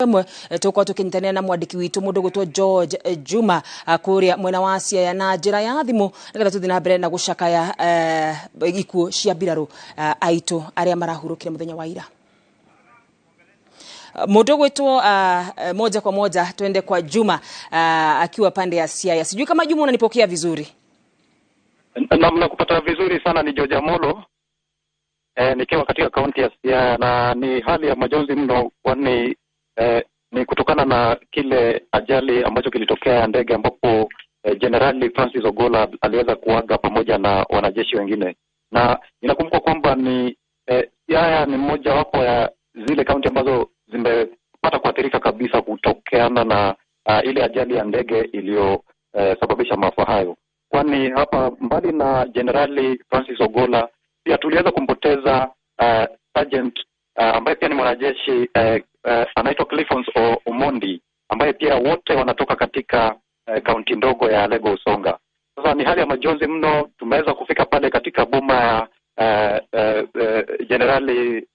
Ĩmwe tũkorwo tũkĩnyitanĩra na mwandĩki witũ mũndũ gwĩtwo George Juma kũrĩa mwena wa Siaya na njĩra ya thimũ nĩgetha tũthiĩ na mbere na gũcakaya ikuũ cia mbirarũ aitũ arĩa marahurũkire mũthenya wa ira. Mũndũ gwĩtwo moja kwa moja twende kwa Juma akiwa pande ya Siaya. Sijui kama Juma unanipokea vizuri. Naam, nakupata vizuri sana. Ni George Amolo nikiwa katika kaunti ya Siaya, na ni hali ya majonzi mno, kwani ni kutokana na kile ajali ambacho kilitokea ya ndege ambapo Jenerali Francis Ogolla aliweza kuaga pamoja na wanajeshi wengine, na inakumbuka kwamba ni Siaya ni mmoja wapo ya zile kaunti ambazo zimepata kuathirika kabisa kutokeana na ile ajali ya ndege iliyosababisha maafa hayo, kwani hapa mbali na Jenerali Francis Ogolla pia tuliweza kumpoteza Sergeant ambaye pia ni mwanajeshi anaitwa Cliffons Omondi, ambaye pia wote wanatoka katika kaunti ndogo ya Alego Usonga. Sasa ni hali ya majonzi mno. Tumeweza kufika pale katika boma ya Jenerali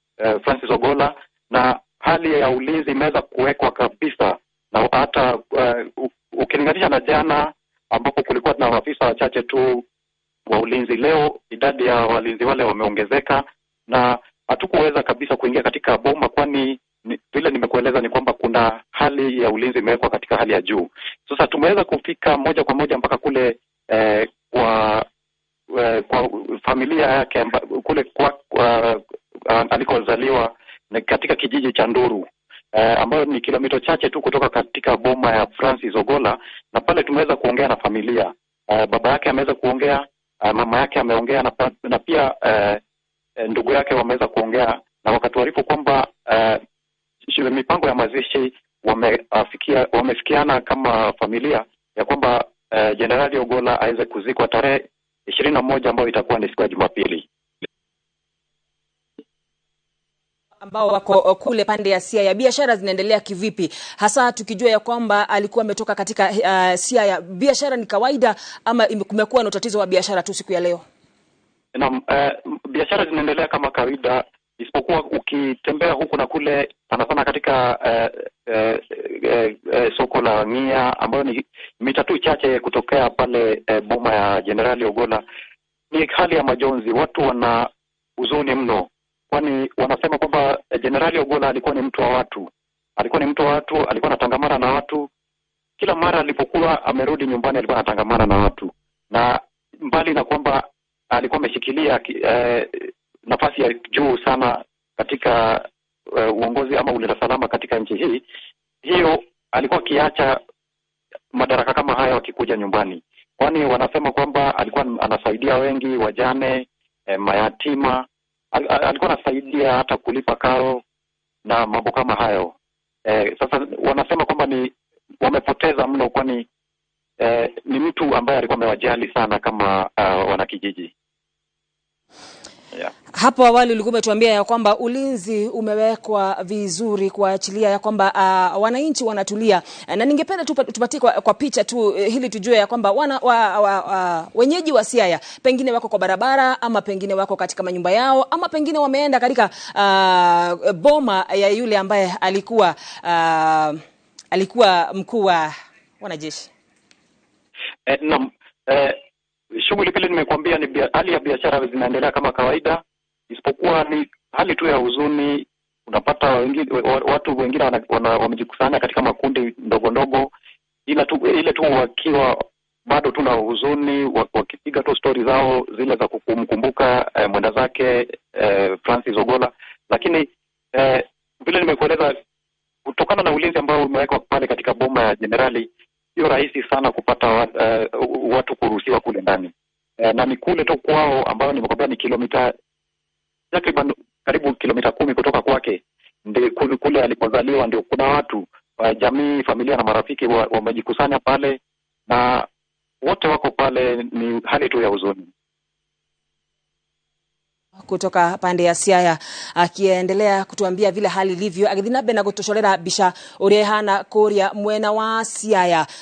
Francis Ogolla, na hali ya ulinzi imeweza kuwekwa kabisa, na hata ukilinganisha na jana ambapo kulikuwa na maafisa wachache tu wa ulinzi, leo idadi ya walinzi wale wameongezeka, na hatukuweza kabisa kuingia katika boma, kwani vile nimekueleza ni kwamba kuna hali ya ulinzi imewekwa katika hali ya juu. Sasa tumeweza kufika moja kwa moja mpaka kule kwa familia yake kule kwa alikozaliwa katika kijiji cha Nduru ambayo ni kilomita chache tu kutoka katika boma ya Francis Ogolla, na pale tumeweza kuongea na familia. Baba yake ameweza kuongea, mama yake ameongea, na pia ndugu yake wameweza kuongea, na wakatuarifu kwamba mipango ya mazishi wamefikiana kama familia ya kwamba Jenerali Ogolla aweze kuzikwa tarehe 21 ambayo itakuwa ni siku ya Jumapili. Ambao wako kule pande ya Siaya, biashara zinaendelea kivipi? Hasa tukijua ya kwamba alikuwa ametoka katika Siaya. Biashara ni kawaida ama kumekuwa na tatizo wa biashara tu siku ya leo? Naam, biashara zinaendelea kama kawaida, isipokuwa ukitembea huku na kule, sana sana katika soko la Ng'ia ambayo ni mita tu chache kutokea pale boma ya Jenerali Ogolla, ni hali ya majonzi. Watu wana huzuni mno, kwani wanasema kwamba Jenerali Ogolla alikuwa ni mtu wa watu, alikuwa ni mtu wa watu, alikuwa anatangamana na watu. Kila mara alipokuwa amerudi nyumbani alikuwa anatangamana na watu, na mbali na kwamba alikuwa ameshikilia nafasi ya juu sana katika uongozi ama ulinda salama katika nchi hii, hiyo alikuwa akiacha madaraka kama haya wakikuja nyumbani, kwani wanasema kwamba alikuwa anasaidia wengi, wajane, mayatima, alikuwa anasaidia hata kulipa karo na mambo kama hayo. Sasa wanasema kwamba ni wamepoteza mno, kwani ni mtu ambaye alikuwa amewajali sana kama wanakijiji. Yeah. Hapo awali ulikuwa umetuambia ya kwamba ulinzi umewekwa vizuri kuachilia ya kwamba wananchi wanatulia, na ningependa tupatie kwa picha tu hili tujue ya kwamba wenyeji wa Siaya pengine wako kwa barabara ama pengine wako katika manyumba yao ama pengine wameenda katika boma ya yule ambaye alikuwa mkuu wa wanajeshi. Naam, shughuli vile nimekuambia ni hali ya biashara zinaendelea kama kawaida, isipokuwa ni hali tu ya huzuni. Unapata watu wengine wamejikusanya katika makundi ndogo ndogo, ila tu ile tu wakiwa bado tuna huzuni, wakipiga tu stori zao zile za kumkumbuka mwenda zake Francis Ogolla. Lakini vile nimekueleza, kutokana na ulinzi ambao umewekwa pale katika boma ya jenerali, sio rahisi sana kupata watu kuruhusiwa kule ndani, na ni kule tu kwao ambayo nimekwambia ni kilomita takriban karibu kilomita 10 kutoka kwake, ndio kule alipozaliwa, ndio kuna watu jamii, familia na marafiki wamejikusanya pale, na wote wako pale. Ni hali tu ya huzuni. Kutoka pande ya Siaya akiendelea kutuambia vile hali ilivyo, agithina mbere na gutucorera mbica uria ihana kuria mwena wa Siaya.